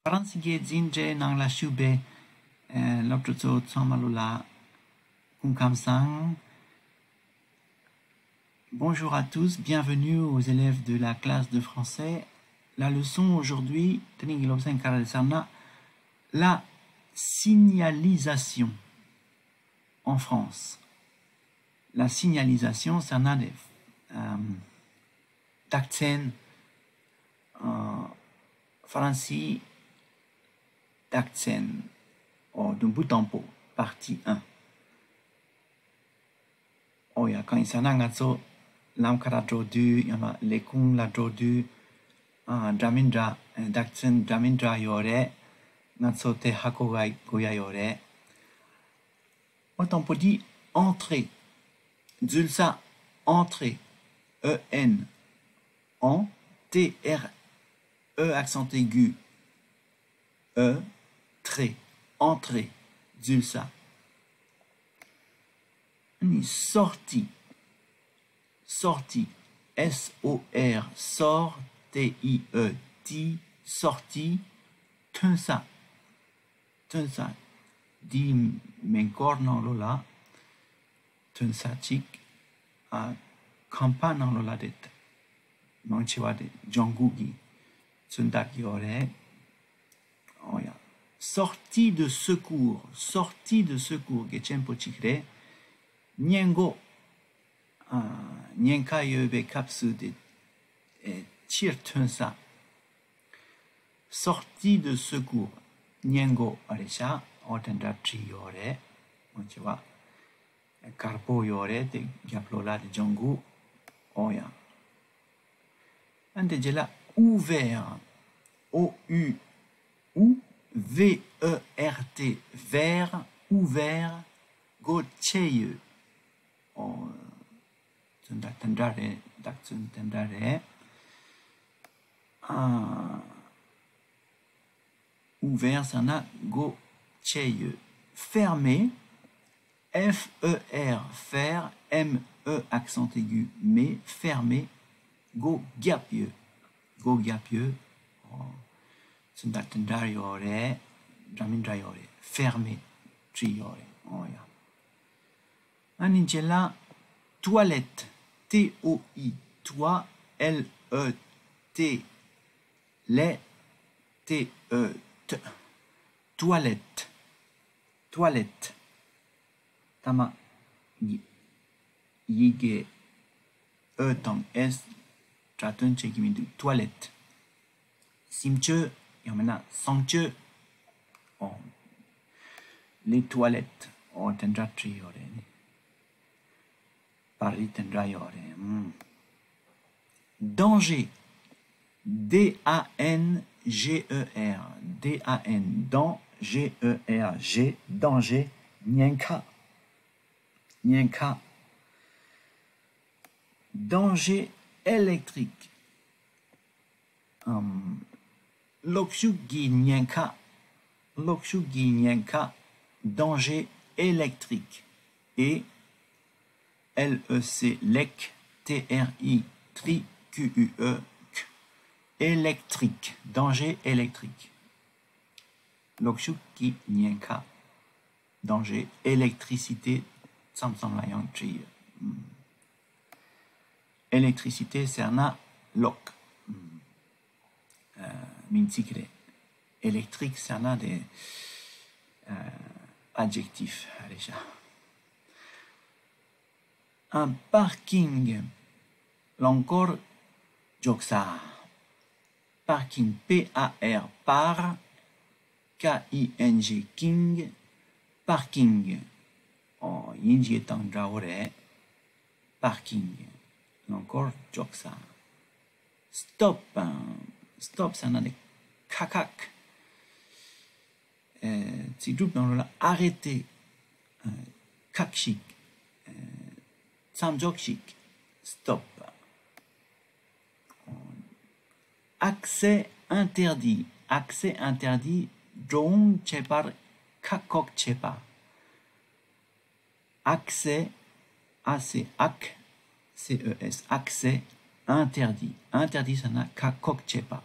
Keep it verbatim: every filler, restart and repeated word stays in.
ཧྥ་རན་སི་སྐད་འཛིན་གྲྭའི་ནང་ལ་ཞུགས་པའི་ཨེ་སློབ་ཕྲུག་ཚོ་ཚང་མ་ལོ་ལ་སྐུ་ཁམས་བཟང་། Bonjour à tous, bienvenue aux élèves de la classe de français. La leçon aujourd'hui, དེ་རིང་གི་སློབ་ཚན་ག་རེ་རེད་ཟེར་ན། La signalisation en France. La signalisation ཟེར་ན་རེད། ཨམ། རྟགས་མཚན། ཨ། ཧྥ་རན་སིའི་རྟགས་མཚན། ཨོ། དུམ་བུ་དང་པོ། Partie un. ཨོ་ཡ། གང་ཡིན་ཟེར་ན་ང་ཚོ་ལམ་ཁ་ལ་འགྲོ་དུས་ཡང་ན་ལས་ཁུངས་ལ་འགྲོ་དུས། ཨ། འདྲ་མི་འདྲ། རྟགས་མཚན་འདྲ་མི་འདྲ་ཡོད་རེད། ང་ཚོ་དེ་ཧ་གོ་ག་གོ་ཡ་ཡོད་རེད། ཨོ། དང་པོ་འདི། Entrée. འཛུལ་ས། Entrée. E N. En. T R E accent aigu. E. Trée. Entrée. འཛུལ་ས། ཨ་ནི། Sortie. Sortie. S O R. Sor. T I E. Tie. Sortie. ཐོན་ས། ཐོན་ས། འདིའི་མེ་འཁོར་ནང་ལོགས་ལ་ཐོན་ས་གཅིག་ཨ། ཁང་པ་ནང་ལོགས་ལ་རེད། མང་ཆེ་བ་དེ་ལྗང་གུ་གི་མཚོན་རྟགས་ཡོད་རེད། ཨོ་ཡ། Sortie de secours. Sortie de secours གལ་ཆེན་པོ་གཅིག་རེད། སྔོན་འགོག་ཨ། ཉེན་ཁ་ཡོད་པའི་སྐབས་སུ་དེ་ཨེ་ཕྱིར་ཐོན་ས། Sortie de secours. སྔོན་འགོག་ཨ་རེད་ཤག་ཨོ། དེ་འདྲ་བྲིས་ཡོད་རེད། མང་ཆེ་བ། དཀར་པོ་ཡོད་རེད། དེ་རྒྱབ་ལོགས་ལ་དེ་ལྗང་གུ། ཨོ་ཡ། ཨ་འདི་རྗེས་ལ། Ouvert. O U. U. V E R T. Vert. Ouvert. སྒོ་ཕྱེ་ཡོད། ཨོ། ཚོན་མདོག་དེ་འདྲ་རེད། མདོག་ཚོན་དེ་འདྲ་རེད། ཨ། Ouvert ཟེར་ན་སྒོ་ཕྱེ་ཡོད། Fermé. F E R. Fer. M E accent aigu. Mé. Fermé. སྒོ་བརྒྱབ་ཡོད། སྒོ་བརྒྱབ་ཡོད། ཨོ། ཚོན་མདོག་དེ་འདྲ་ཡོད་རེད། འདྲ་མི་འདྲ་ཡོད་རེད། Fermé བྲིས་ཡོད་རེད། ཨོ་ཡ། ཨ་ནི་རྗེས་ལ། Toilette. T O I. Toi. L E T. Le. T E T. Toilette. Toilette. ཐ་མ་ཡི་ཡི་གེ་ཨོ་དང་ཨེས་སྒྲ་དོན་བྱེད་ཀྱི་མི་འདུག Toilette. སེམས་མཆོད། ཡང་མིན་ན་གསང་སྤྱོད། ཨོ། Les toilettes. ཨོ། དེ་འདྲ་བྲིས་ཡོད་རེད། པར་རིས་དེ་འདྲ་ཡོད་རེད། ཨུམ། Danger. D A N G E R. D A N. Dan. G E R. G. Danger. ཉེན་ཁ། ཉེན་ཁ། Danger électrique. ཨམ། གློག་ཤུགས་ཀྱི་ཉེན་ཁ། གློག་ཤུགས་ཀྱི་ཉེན་ཁ། Danger électrique. E L E C. Lec. T R I. Tri. Q U E. Q. Électrique. Danger électrique. གློག་ཤུགས་ཀྱི་ཉེན་ཁ། Danger électricité. མཚམས་མཚམས་ལ་ཡང་བྲིས་ཡོད། ཨམ། Électricité ཟེར་ན་གློག་ཨ། མིང་ཚིག་རེད། Électrique ཟེར་ན་དེ་ཨ། Adjectif རེད་ཤག་ཨ། Parking. རླངས་འཁོར་འཇོག་ས། Parking. P A R. Par. K I N G. King. Parking. ཨོ། དབྱིན་ཇི་དང་འདྲ་བོ་རེད། Parking. རླངས་འཁོར་འཇོག་ས། Stop. Stop ཟེར་ན་ནི་ཁ་ཁག་ཨེ། ཚིག་གྲུབ་ནང་ལོགས་ལ་arrêter. ཨེ། ཁག་ཞིག་ཨེ། མཚམས་འཇོག་ཞིག Stop. Accès interdit. Accès interdit. འགྲོ་འོང་བྱེད་པར་ཁ་འཁོག་བྱེད་པ། Accès. A C. Ac. C E S. Accès interdit. Interdit ཟེར་ན་ཁ་འཁོག་བྱེད་པ།